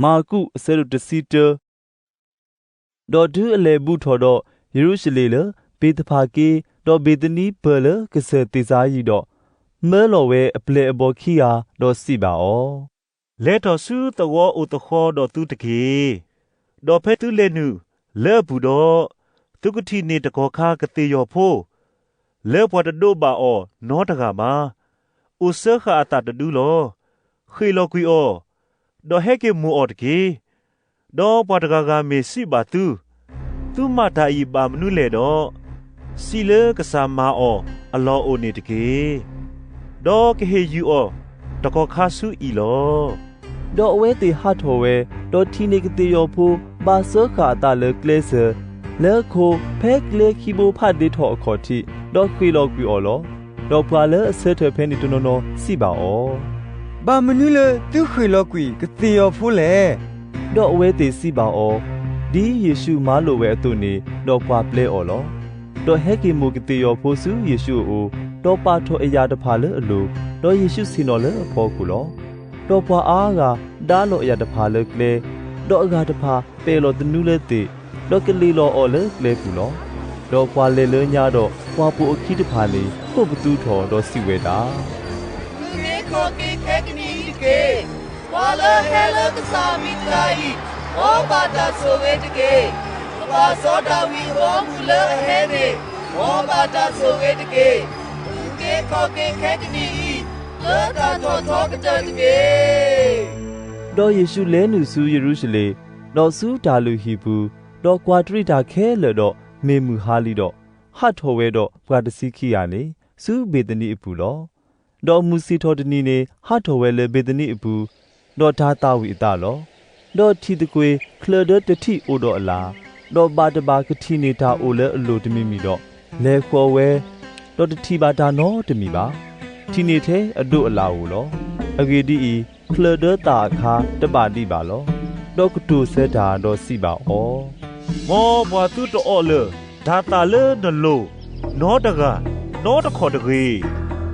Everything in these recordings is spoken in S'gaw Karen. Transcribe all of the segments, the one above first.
မၢ်ကူး အဆၢဒိၣ်တဆံတၢ. ဒီးတုၤအလဲၤဘူးထီၣ်ဒီးယရူၤၡလ့ၣ်လၢ ဘ့းသဖၤက့ ဒီးဘ့းသနံပၢၢ်လၢကစၢၢ်သ့ၣ်စၤယံၤဒီး, မၢလီၤဝဲအပျဲၢ်အဘီၣ်ခံဂၤ, ဒီးစံးဘၣ်အီၤ, လဲၤထီၣ်ဆူသဝီအိၣ်သဃီဒီးသုတက့ၢ်. ဒီးဖဲသုလဲၤနုာ်လၢအပူၤဒီး, သုကထံၣ်န့ၢ်တကီၢ်ခါကသ့ၣ်ယီၤဖိ လၢပှၤတဒိးဘၣ်အီၤနီတဂၤဘၣ်, အိၣ်စၢဃာ်အသးတဒုလီၤ. ဃ့ၣ်လီၤကွံာ်အီၤ, ဒီးဟဲက့ၤမိၣ်အီၤတက့ၢ်. ဒီးပှၤတဂၤဂၤမ့ၢ်စံးဘၣ်သု, သုမၤတၢ်အံၤဘၣ်မနုၤလဲၣ်ဒီး, စံးလၢကစၢ်မၤအီၤအလီၢ်အိၣ်န့ၣ်တက့ၢ်. ဒီးကဟ့ၣ်ယုၢ်အီၤတကီၢ်ခါဆူအံၤလီၤ. ဒီးအဝဲသ့ၣ်ဟးထီၣ်ဝဲ, ဒီးထံၣ်န့ၢ်ကသ့ၣ်ယီၤဖိ ဘၣ်စၢဃာ်အသးလၢကျဲစၢၤ, လၢအခိဖဲကျဲခံဘိဖးဒ့ထီၣ်အခီၣ်ထံး, ဒီးဃ့ၣ်လီၤကွံာ်အီၤလီၤ. ဒီးပှၤလၢအဆၢထၢၣ်ဖဲန့ၣ်တနီၤနီၤစံးဘၣ်အီၤ, ဘၣ်မနုၤလၢသုဃ့ၣ်လီၤကွံာ်ကသ့ၣ်ယီၤဖိလဲၣ်. ဒီးအဝဲသ့ၣ်စံးဘၣ်အီၤ, ဒ်ယ့ၣ်ၡူးမၤလိာ်ဝဲအသိးန့ၣ်, ဒီးပှၤပျဲအီၤလီၤ. ဒီးဟဲက့ၤမိၣ်ကသ့ၣ်ယီၤဖိဆူယ့ၣ်ၡူးအအိၣ်, ဒီးပာ်ထီၣ်အယၣ်တဖၣ်လၢအလိၤ, ဒီးယ့ၣ်ၡူးဆ့ၣ်နီၤလၢအဖီခိၣ်လီၤ. ဒီးပှၤအါဂၤဒါလီၤအယၣ်တဖၣ်လၢကျဲ, ဒီးအဂၤတဖၣ်ပဲာ်လီၤသနူလၢသ့ၣ်, ဒီးကလ့ၣ်လီၤအီၤလၢကျဲပူၤလီၤ. ဒီးပှၤလဲၤလၢညါဒီး, ပှၤပိာ်အခံတဖၣ်န့ၣ် ကိးပသူထီၣ်ဒီးစံးဝဲဒၣ်, သုက့ၤခီၣ်က့ၤခဲကနံၣ်အံၤတက့ၢ်. ပှၤလၢအဟဲလၢကစၢ်အမံၤအကျါအံၤ, မ်ဘၣ်တၢ်ဆိၣ်ဂ့ၤတက့ၢ်. ကဘၣ်စီၤဒၤဝံးအဘီအမုၢ်လၢအဟဲန့ၣ်, မ်ဘၣ်တၢ်ဆိၣ်ဂ့ၤတက့ၢ်. သုက့ၤခီၣ်က့ၤခဲကနံၣ်အံၤ, လၢတၢ်ထီၣ်ထီကတၢၢ်တက့ၢ်. ဒီးယ့ၣ်ၡူးလဲၤနုာ်ဆူယရူၤၡလ့ၣ်, ဒီးဆူတၢ်လုၢ်ဟံၣ်ပူၤ, ဒီးကွၢ်တရံးတၢ်ခဲလၢာ်ဒီး, မ့ၢ်မုၢ်ဟါလံဒီး, ဟးထီၣ်ဝဲဒီးပှၤတဆံခံဂၤန့ၣ်, ဆူဘ့းသနံအပူၤလီၤ. ဒီးမုၢ်ဆ့ၣ်ထီၣ်တနံၤန့ၣ် ဟးထီၣ်ဝဲလၢဘ့းသနံအပူၤ, ဒီးတၢ်သၣ်ဝံၤအသးလီၤ. ဒီးထံၣ်သကွ့ၤချၢၣ်ဒၢတထံၣ်အိၣ်ဒီးအလၤ, ဒီးဘၣ်တဘၣ်ကထံၣ်န့ၢ်တၢ်အိၣ်လၢအလိၤတမံၤမံၤဒီး, လဲၤဃီၤဝဲ, ဒီးတထံၣ်ဘၣ်တၢ်နီတမံၤဘၣ်. ထံၣ်န့ၢ်ထဲအဒိးအလၤဧိၤလီၤ. အဂ့ၢ်ဒ်အံၤ, ချၢၣ်ဒၢသၣ်အခါတဘၣ်ဒံးဘၣ်လီၤ. ဒီးကတိၤဆၢတၢ်ဒီးစံးဘၣ်အီၤ, မ်ပှၤသုတအီၣ်လၢၢ်တၢ်သၣ်လၢနလိၤနီတဂၤနီတခီၣ်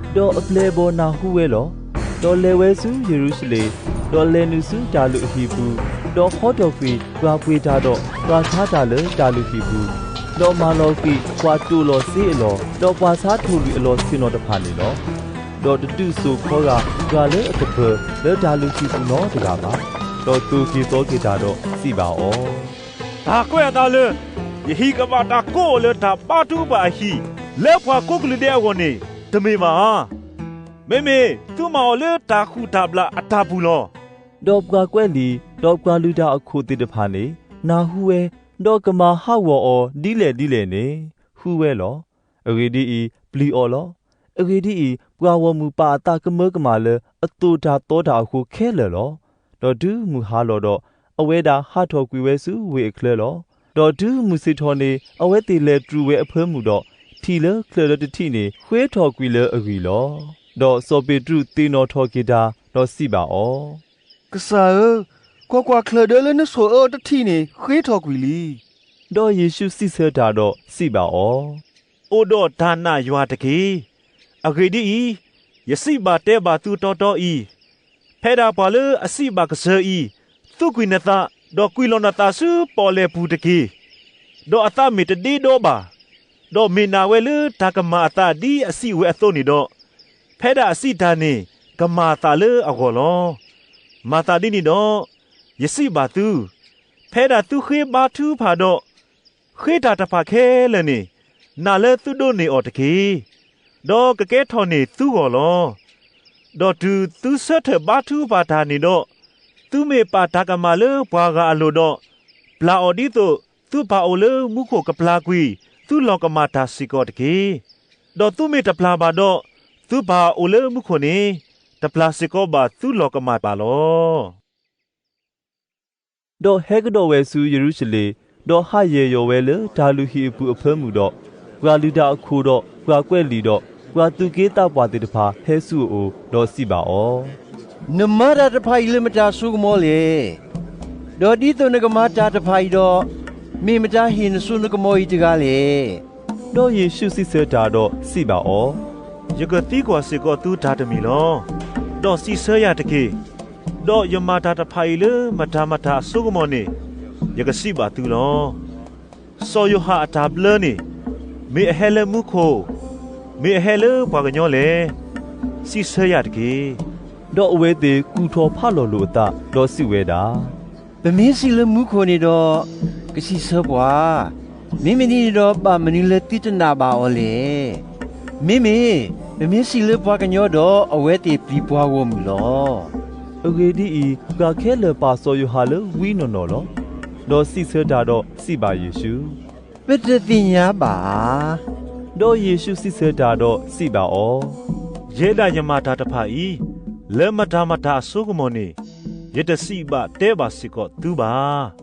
တဂ့ၤ. ဒီးအပျဲၢ်အဘီၣ်နၢ်ဟူဝဲလီၤ. ဒီးလဲၤဝဲဆူယရူၤၡလ့ၣ်, ဒီးလဲၤနုာ်ဆူတၢ်လုၢ်ဟံၣ်ပူၤ, ဒီးဟီထီၣ်ကွံာ်ပှၤပှ့ၤတၢ်ဒီးပှၤဆါတၢ်လၢတၢ်လုၢ်ဟံၣ်ပူၤ, ဒီးမၤလီၤကွံာ်ပှၤတိၢ်လီၤစ့အလီၢ်, ဒီးပှၤဆါထိၣ်လွံၢ်အလီၢ်ဆ့ၣ်နီၤတဖၣ်န့ၣ်လီၤ. ဒီးတဒုးစိာ်ခီဂာ်ပှၤလၢအကပၢၤလၢတၢ်လုၢ်ဟံၣ်ပူၤနီတဂၤဘၣ်. ဒီးသိၣ်က့ၤသီက့ၤတၢ်ဒီးစံးဘၣ်အီၤ, တၢ်ကွဲးအသးလၢ ယဟံၣ်ကဘၣ်တၢ်ကိးအီၤလၢတၢ်ဘါထုကဖၣ်အဟံၣ် လၢပှၤကိးကလုာ်ဒဲးအဂီၢ်န့ၣ် တမ့ၢ်ဘၣ်ဧါ. မ့မ့ၢ်သုမၤအီၤလၢတၢ်ဟုၣ်တၢ်ဘျၣ်အတၢ်ပူၤလီၤ. ဒီးပှၤကွဲးလံာ်, ဒီးပှၤလုၢ်တၢ်အခိၣ်သ့ၣ်တဖၣ်န့ၣ် နၢ်ဟူဝဲ, ဒီးကမၤဟးဂီၤအီၤဒ်လဲၣ်ဒ်လဲၣ်န့ၣ် ဃုဝဲလီၤ. အဂ့ၢ်ဒ်အံၤ, ပျံၤအီၤလီၤ. အဂ့ၢ်ဒ်အံၤ, ပှၤဂီၢ်မုၢ်ပာ်အသးကမၢကမၣ်လၢအသိၣ်တၢ်သီတၢ်အဃိခဲလၢာ်လီၤ. ဒီးတုၤမုၢ်ဟါလီၤဒီး, အဝဲဒၣ်ဟးထီၣ်ကွံာ်ဝဲဆူဝ့ၢ်အချၢလီၤ. ဒီးတုၤမုၢ်ဆ့ၣ်ထီၣ်န့ၣ် အဝဲသ့ၣ်လဲၤတြူာ်ဝဲအဖၢမုၢ်ဒီး, ထံၣ်လၢချၢၣ်ဒၢတထံၣ်န့ၣ် ဃ့ထီၣ်ကွံာ်လၢအဂံၢ်လီၤ. ဒီးစီၤပ့းတရူးသ့ၣ်နီၣ်ထီၣ်က့ၤတၢ်, ဒီးစံးဘၣ်အီၤ, ကစၢ်ဧၢ, ကွၢ်ကွၢ်, ချၢၣ်ဒၢလၢနဆိၣ်အၢအီၤတထံၣ်န့ၣ် ဃ့ထီၣ်ကွံာ်လံ. ဒီးယ့ၣ်ၡူးစံးဆၢတၢ်ဒီးစံးဘၣ်အီၤ, အိၣ်ဒီးတၢ်နာ်ယွၤတက့ၢ်. အဂ့ၢ်ဒ်အံၤ, ယစံးဘၣ်တဲဘၣ်သုတီတီအံၤ, ဖဲဒၣ်ပှၤလၢအစံးဘၣ်ကစၢၢ်အံၤ, သူကွံာ်နသး, ဒီးကွံာ်လီၤနသးဆူပီၣ်လဲၣ်ပူၤတက့ၢ်. ဒီးအသးမ့ၢ်တဒ့ဒီဘၣ်, ဒီးမ့ၢ်နာ်ဝဲလၢတၢ်ကမၤအသးဒ်အစံးဝဲအသိးန့ၣ်ဒီး, ဖဲဒၣ်အစံးတၢ်န့ၣ် ကမၤအသးလၢအဂီၢ်လီၤ. မၤသးဒ်န့ၣ်ဒီး, ယစံးဘၣ်သု, ဖဲဒၣ်သုဃ့ဘါထုကဖၣ်ဒီး ဃ့တၢ်တဖၣ်ခဲလၢာ်န့ၣ်, နာ်လၢသုဒိးန့ၢ်အီၤတက့ၢ်. ဒီးကကဲထီၣ်န့ၢ်သုဂီၢ်လီၤ. ဒီးတုၤသုဆၢထၢၣ်ဘါထုကဖၣ်တၢ်န့ၣ်ဒီး, သုမ့ၢ်ပာ်တၢ်ကမၣ်လၢပှၤဂၤအလိၤဒီး, ပျၢ်အီၤဒ်သိးသုပၢ်အိၣ်လၢမူခိၣ်ကပျၢ်ကွံာ်သုလီၤကမၣ်တၢ်စ့ၢ်ကီးတက့ၢ်. ဒီးသုမ့ၢ်တပျၢ်ဘၣ်ဒီး, သုပၢ်အိၣ်လၢမူခိၣ်န့ၣ်, တပျၢ်စ့ၢ်ကီးဘၣ်သုလီၤကမၣ်ဘၣ်လီၤ. ဒီးဟဲကဒီးဝဲဆူယရူၤၡလ့ၣ်, ဒီးဟးယဲၢ်ယီၤဝဲလၢတၢ်လုၢ်ဟံၣ်အပူၤအဖၢမုၢ်ဒီး, ပှၤလုၢ်တၢ်အခိၣ်ဒီးပှၤကွဲးလံာ်ဒီး ပှၤသူၣ်က့သးပှၢ်သ့ၣ်တဖၣ်ဟဲဆူအအိၣ်, ဒီးစံးဘၣ်အီၤ, နမၤတၢ်တဖၣ်အံၤလၢမတၤအစိကမီၤလဲၣ်. ဒီးဒ်သိးနကမၤတၢ်တဖၣ်အံၤဒီး, မ့ၢ်မတၤဟ့ၣ်နစိနကမီၤအံၤတဂၤလဲၣ်. ဒီးယ့ၣ်ၡူးစံးဆၢတၢ်ဒီးစံးဘၣ်အီၤ, ယကသံကွၢ်စ့ၢ်ကီးသုတၢ်တမံၤလီၤ. ဒီးစံးဆၢယၤတက့ၢ်. ဒီးယမၤတၢ်တဖၣ်အံၤလၢမတၤမတၤအစိကမီၤန့ၣ်, ယကစံးဘၣ်သုလီၤ. စီၤယိၤဟၣ်အတၢ်ဘျၢန့ၣ်, မ့ၢ်အဟဲလၢမူခိၣ်, မ့ၢ်အဟဲလၢပှၤကညီလဲၣ်. စံးဆၢယၤတက့ၢ်. ဒီးအဝဲသ့ၣ်ကူၣ်ထီၣ်ဖးလီၤလိာ်အသး, ဒီးစံးဝဲဒၣ်, ပမ့ၢ်စံးလၢမူခိၣ်န့ၣ်ဒီး, ကစံးဆၢပှၤ, မ့မ့ၢ်ဒ်န့ၣ်ဒီး ဘၣ်မနုၤလၢသုတနာ်ဘၣ်အီၤလဲၣ်. မ့မ့ၢ်ပမ့ၢ်စံးလၢပှၤကညီဒီး, အဝဲသ့ၣ်ပျံၤပှၤဂီၢ်မုၢ်လီၤ. အဂ့ၢ်ဒ်အံၤ, ပှၤခဲလၢာ်ပာ်စီၤယိၤဟၣ်လၢဝံနီၢ်နီၢ်လီၤ. ဒီးစံးဆၢတၢ်ဒီးစံးဘၣ်ယ့ၣ်ၡူး, ပတသ့ၣ်ညါဘၣ်ဧါ. ဒီးယ့ၣ်ၡူးစံးဆၢတၢ်ဒီးစံးဘၣ်အီၤ, ယဲဒၣ်ယမၤတၢ်တဖၣ်အံၤ, လၢမတၤမတၤအစိကမီၤန့ၣ်, ယတစံးဘၣ်တဲဘၣ်စ့ၢ်ကီးသုဘၣ်.